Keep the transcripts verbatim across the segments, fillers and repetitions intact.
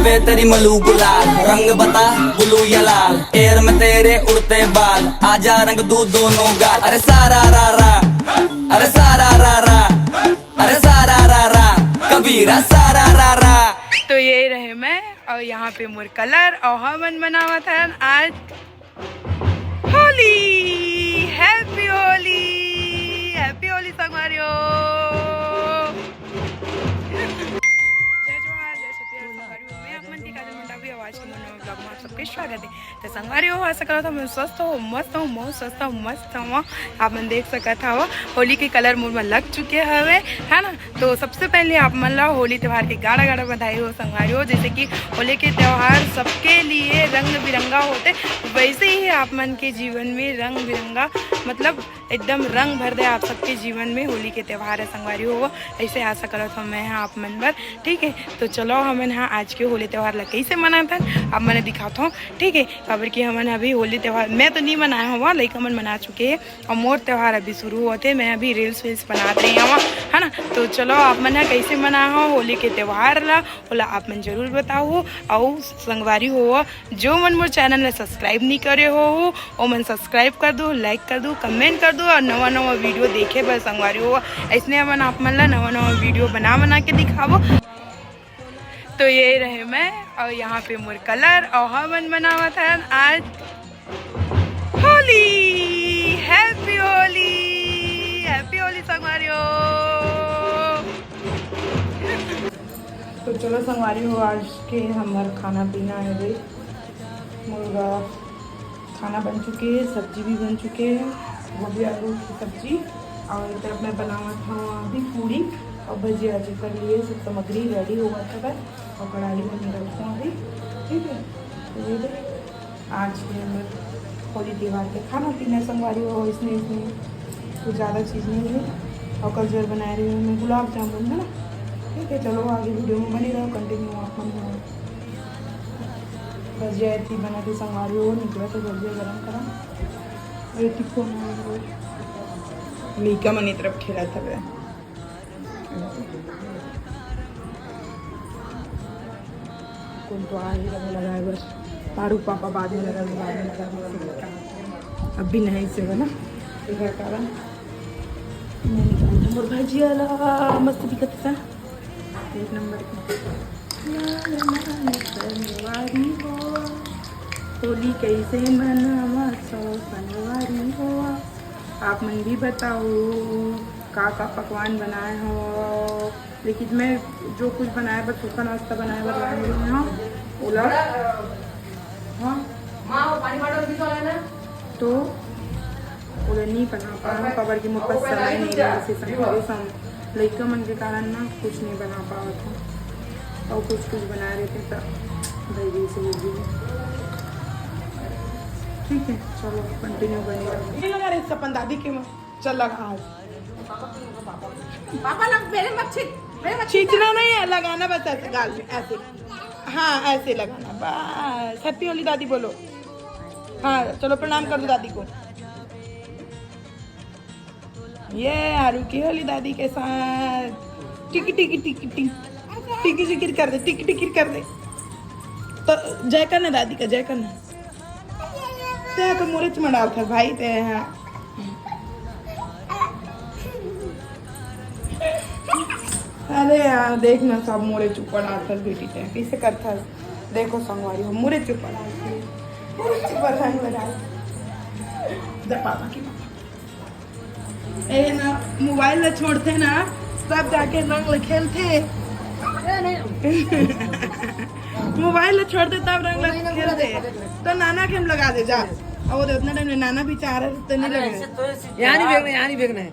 पे तेरी मलू गुलाल, रंग बता ब्लू या लाल, एयर में तेरे उड़ते बाल, आजा रंग दू दोनों गाल। अरे सारा रा रा, अरे सारा रा रा, अरे सारा रा रा, कबीरा सारा रा रा। तो ये रहे मैं और यहाँ पे मोर कलर और हमन मनावत हन आज होली। हैप्पी होली, हैप्पी होली संगवारी हो। जय जोहार, जय छत्तीसगढ़ संगवारी हो। मैं आप मन के काजल मंडावी, आवाज के मन ब्लॉग में आप सबके स्वागत है। तो संगवारी हो, आशा करत हूँ मैं स्वस्थ हो, मस्त हो, बहुत स्वस्थ हो, मस्त हो। आप मन देख सकत हव होली के कलर मोर में लग चुके हवे, है ना। तो सबसे पहले आप मन ला होली त्योहार के गाड़ा गाड़ा बधाई हो संगवारी हो। जैसे कि होली के त्योहार सबके लिए रंग बिरंगा होते, वैसे ही आप मन के जीवन में रंग बिरंगा, मतलब एकदम रंग भर दे आप सबके जीवन में। होली के त्योहार है संगवारी हो, ऐसे आशा करत हूँ मैं ह आप मन बर। ठीक है, तो चलो हमन ह आज के होली त्योहार ला कैसे मनाथन आप मन दिखात हूँ। ठीक है, काबर कि हमन अभी होली त्योहार मैं तो नहीं मनाए हूँ, लइका मन मना चुके हैं और मोर त्योहार अभी शुरू होते। मैं अभी रील्स वील्स बनात रही हूँ, है ना। तो चलो आप मन ह कैसे मनाए हो होली के त्योहार ला, ओला आप मन जरूर बताओ। अउ संगवारी हो, जो मन मोर चैनल ला सब्सक्राइब नहीं करे हो, ओ मन सब्सक्राइब कर दो, लाइक कर दो, कमेंट कर दो और नवा नवा वीडियो देखे बर संगवारी हो। ऐसने हमन आप मन ला नवा नवा वीडियो बना बना के दिखाबो। तो ये रहे मैं और यहाँ पे मोर कलर और हमन मनावत हन आज होली। हैप्पी होली, हैप्पी होली संगवारी हो। तो चलो संगवारी हो, आज के हमर खाना पीना है भाई, मुर्गा खाना बन चुके है, सब्जी भी बन चुके है, गोभी आलू की सब्जी। और एक तरफ मैं बनावत हूँ अभी पूड़ी और भजिया, जेकर लिए सब सामग्री रेडी होवत हवय। और कढ़ाई में मैं रखूँ अभी, ठीक है। तो ये दे, आज के हमर होली त्योहार के खाना पीना संगवारी हो, इसमें इसमें कुछ ज़्यादा चीज़ नहीं है। और कल जो बनाए रही हूँ मैं गुलाब जामुन, है ना। ठीक है, चलो आगे वीडियो में बने रहो, कंटिन्यू आप मन हो। भजिया इतनी बना थी संगवारी हो, निकला तो भजिया गरम गरम। अरे टिप्पो ना, लइका मन ए तरफ खेलत हवे। कौन तो आ ही रहा लगाए बस। पारू पापा बाद में लगा, बाद में लगा। अभी नहीं से बना। इधर कारण मैं निकालता मोर भजिया ला, मस्त दिखत था। एक नंबर के। लाल लाल संगवारी हो, होली कैसे मनावा सो संगवारी हो। आप मन भी बताओ का का पकवान बनाए हो। लेकिन मैं जो कुछ बनाए बर, सूखा नाश्ता बनाए बर लाए हूँ, ओला, हाँ, तो ओला नहीं बना पाए हूँ, काबर कि मोर पास समय नहीं रहे, से संगवारी संग लइका मन के कारण ना कुछ नहीं बना पावत हूँ। और कुछ कुछ बना रहे थे तो भाई जी से बोल दी। ठीक है, चलो कंटिन्यू बने रहो। ये लगा रहे अपन दादी के में। चल लगा आज। पापा लग, मेरे मत छींच, मेरे मत छींच। छींचना नहीं है, लगाना बस ऐसे गाल में, ऐसे। हाँ, ऐसे लगाना बस। हैप्पी होली दादी बोलो। हाँ, चलो प्रणाम कर दो दादी को। ये आरू की होली दादी के साथ। टिकी टिकी टिकी टिकी टिकी टिकी कर दे, टिकी टिकी कर दे। तो जय करना दादी का, जय करना। ते तो मोरे च मड़ावत हस भाई ते, हाँ। अरे यार, देख ना, सब मोरे च ऊपर आथस बेटी, ते कैसे करथस? देखो संगवारी हो, मोरे च ऊपर आथस, मोरे च ऊपर रंग लगा। जा पापा की, पापा। ए ना, मोबाइल ला छोड़थे ना, तब जाके रंग ला खेलथे। मोबाइल ला छोड़थे तब रंग ला खेलथे। तो नाना के हम लगा दे जा। अब वो दे उतना टाइम ले नाना भी चाह रहे तो नहीं लगे। यहाँ नहीं फेंकना, यहाँ नहीं फेंकना है।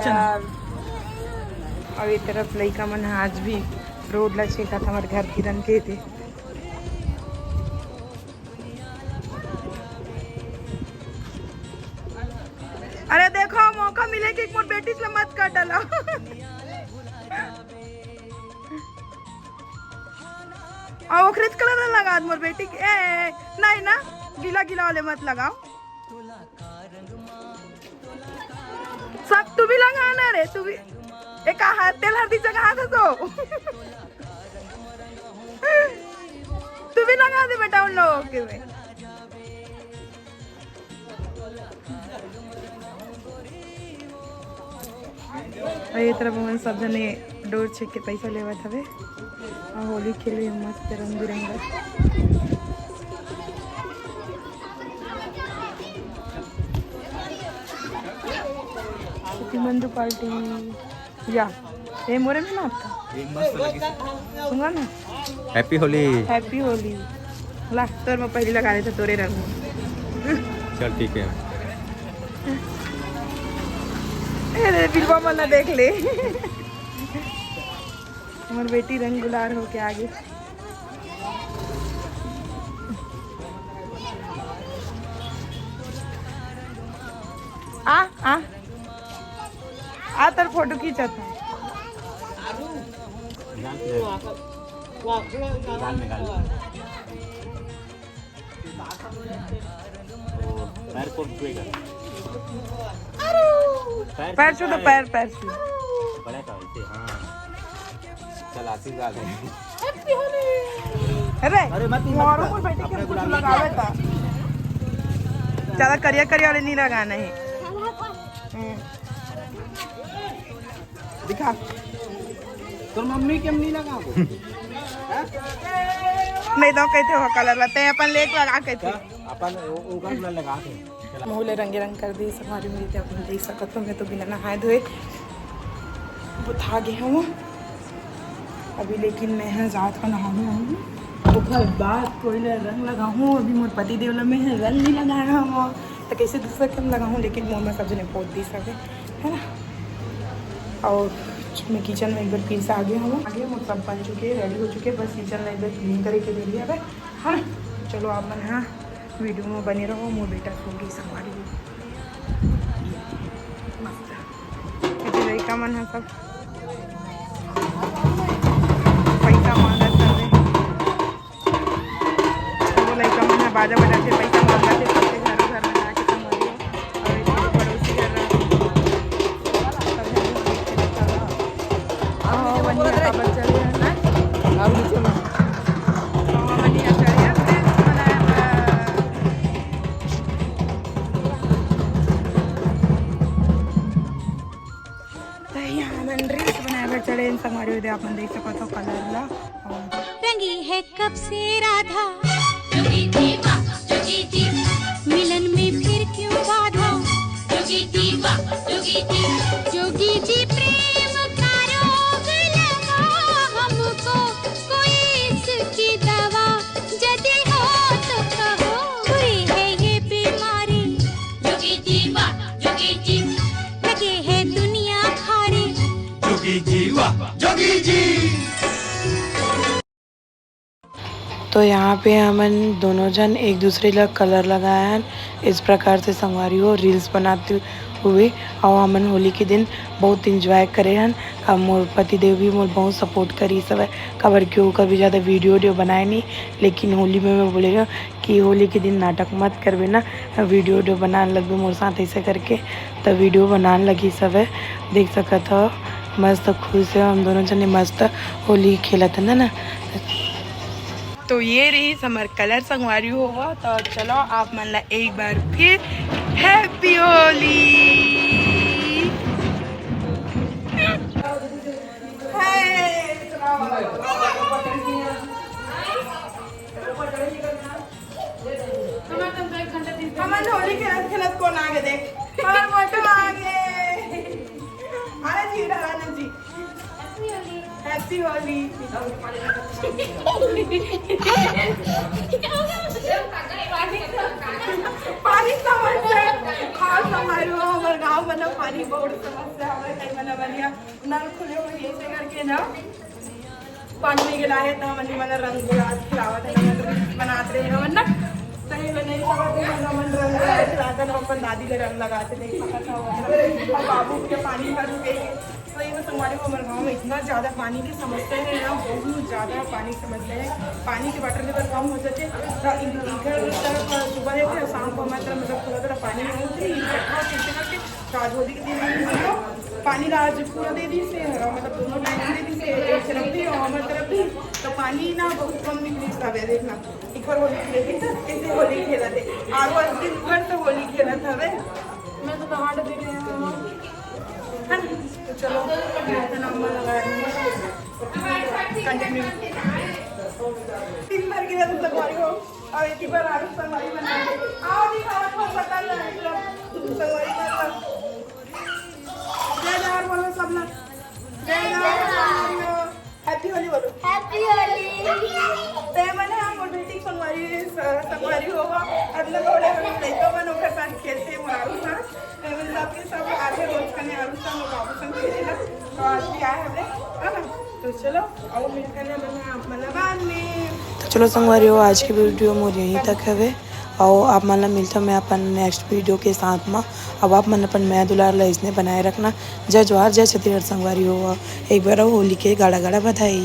चल। अब ये तरफ लइका मन आज भी रोड ला छेकत, हमर घर किरन के थे। अरे देखो, मौका मिले कि मोर बेटी से मत कर डाला। और ओकरे कलर लगा मोर बेटी के। ए, ए, नहीं ना, गीला गीला वाले मत लगाओ। सब तू भी लगाना रे, तू भी। एक हाथ तेल हल्दी जगह हाथ तो। डाउन लोग के में। अउ ये तरफ हमन सब जने डोर छेक के पैसा लेवत हवे। अउ होली खेले मस्त रंग बिरंगा। Happy मंदू पार्टी। या, ये मोरे में ना आपका? ये मस्त लगी। सुना ना? Happy होली। Happy होली। ला, तोर में पहली लगा देता तोरे रंग। चल, ठीक है। अरे, बिलवा मन ना देख ले। हमर बेटी रंग गुलाल होके आगे। आ, आ। आ, तोर फोटो खींचत हूँ। निकाल, निकाल। पैर को छुएगा। पैर पैर छू तो छूता है। पैर, पैर छू। बड़ा था इसे, हाँ। चल, आशीर्वाद है। अरे, अरे, मत, मत, मोरो मत। पर बैठे के अपने कुछ गुलाल लगावे लेके था। ज्यादा करिया करिया वाले नहीं लगाना है। हम्म। दिखा। तोर मम्मी के हम नहीं लगाबो। हाँ? नहीं तो कहते हो कलर रहते हैं, अपन लेके लगा के थे। अपन ओ-, ओकर गुलाल लगा के। मुँह ले रंगे रंग कर दी, संगवारी हो, ते अपन देख सकत हो, मैं तो बिना नहाए धोए बुता गे हूँ अभी, लेकिन मैं ह जात का नहाने आऊँ, ओकर बाद कोई ला रंग लगाहूँ। अभी मोर पति देव ला मैं ह रंग नहीं लगाया हूँ, तो कैसे दूसरा के हम लगाहूँ, लेकिन मोर में सब जने पोत दी सब है, है ना। और मैं किचन में एक बार फिर से आ गया हूँ, आ गया हूँ, सब बन चुके, रेडी हो चुके, बस किचन में एक बार क्लीन करे के देरी है, है ना। चलो आप मन, हाँ, वीडियो में बने रहो। मोर बेटा सो गई, संगवारी हो। मस्त। ये लइका मन ह सब पैसा मांगत हवे। वो लइका मन ह बाजा बजा के पैसा मांगत हे, सबके घरों घर में जाके संगवारी हो। और एक पड़ोसी घर रहा। अहो, बनिया काबर चले हे ना? और नीचे में। अहो, बनिया चढ़िया, reels बनाए बर। त यहाँ हमन reels बनाए बर चढ़े हन संगवारी हो, दे आप मन देख सकत हो कलर ला। रंगी है कब से राधा, जोगी जी वाह, जोगी जी। मिलन में फिर क्यों बाधा, जोगी जी वाह, जोगी जी। जोगी जी प्रेम का रोग लगा हमको, कोई इसकी दवा जदि हो तो कहो। हुई है ये बीमारी, जोगी जी वाह, जोगी जी। लगे है दुनिया भारी, जोगी जी वाह, जोगी जी। तो यहाँ पे हमन दोनों जन एक दूसरे ला कलर लगाए हन। इस प्रकार से संगवारी हो reels बनाते हुए, और हमन होली के दिन बहुत enjoy करे हन। अब मोर पति देव भी मोर बहुत support करिस हवय, काबर कि ओकर भी ज़्यादा video video बनाए नहीं, लेकिन होली में मैं बोले हूँ कि होली के दिन नाटक मत करबे ना, video video बनाए लगबे मोर साथ ऐसे करके, त video बनाए लगिस हवय। देख सकत हो मस्त खुश है हम दोनों जने, मस्त होली खेलत हन ना। तो ये रही हमर कलर संगवारी हो, तो चलो आप मन ला एक बार फिर Happy होली। हमन होली खेलत खेलत कोन आगे देख, हमर मोटू आगे। आनंद जी, इधर आनंद जी। Happy होली। पानी समस्या है। हाँ, संगवारी हो, हमर गाँव में ना पानी बहुत समस्या है, कहीं मना बनिया नल खुले हुए ऐसे करके ना पानी में गिला है, तो हमन मन रंग गुलाल खिलावत है, बनात रहे हमन ना। सही में नहीं समझ में हमन रंग गुलाल खिलाते ना, अपन दादी के रंग लगाते नहीं पता था, और बाबू के पानी भर के तो ये संगवारी हो, हमर गाँव में इतना ज़्यादा पानी की समस्या है ना, बहुत ज़्यादा पानी की समस्या है। पानी के water level कम हो जाते, तो इन-, इधर तरफ सुबह है, फिर शाम को हमारे तरफ मतलब थोड़ा थोड़ा पानी होते, इकट्ठा होते करके, तो आज होली के दिन हम लोग पानी ला आज पूरा दे दी से, मतलब दोनों टाइम दे दी से, एक तरफ भी और हमारे तरफ भी, तो पानी ना बहुत कम निकली सब है, देखना। एक पर होली खेलत हे, कैसे होली खेलत हे? आरो आज दिन भर तो होली खेलत हवे। मैं तो कहाँ डरे रहे हूँ। है ना? तो चलो, मैं तो नाम लगा रही हूँ। Continue। दिन भर के तो संगवारी हो, और एक ही बार आरो संगवारी बना दे। आओ जी, आओ, थोड़ा बता दो, मतलब, संगवारी मतलब। जय जोहार बोलो सब लोग। जय जोहार संगवारी हो। Happy होली बोलो। Happy होली। ते मन ह मोर बेटी संगवारी, स-, संगवारी हो, अतना बड़े लइका मन ओकर साथ खेलथे, मोर आरू साथ। ते मन सब के सब आथे रोज कने आरू संग, बाबू संग खेले ला। तो आज भी आए हवे, है ना? तो चलो, आओ मिलकर हमन ह, मतलब, बाद में। तो चलो संगवारी हो, आज की video मोर यहीं तक हवे। अउ आप मन ला मिलथों मैं अपन next video के साथ मा। अब आप मन अपन मया दुलार ला अइसने बनाए रखना। जय जोहार, जय छत्तीसगढ़ संगवारी हो। एक बार अउ होली के गाड़ा गाड़ा बधाई।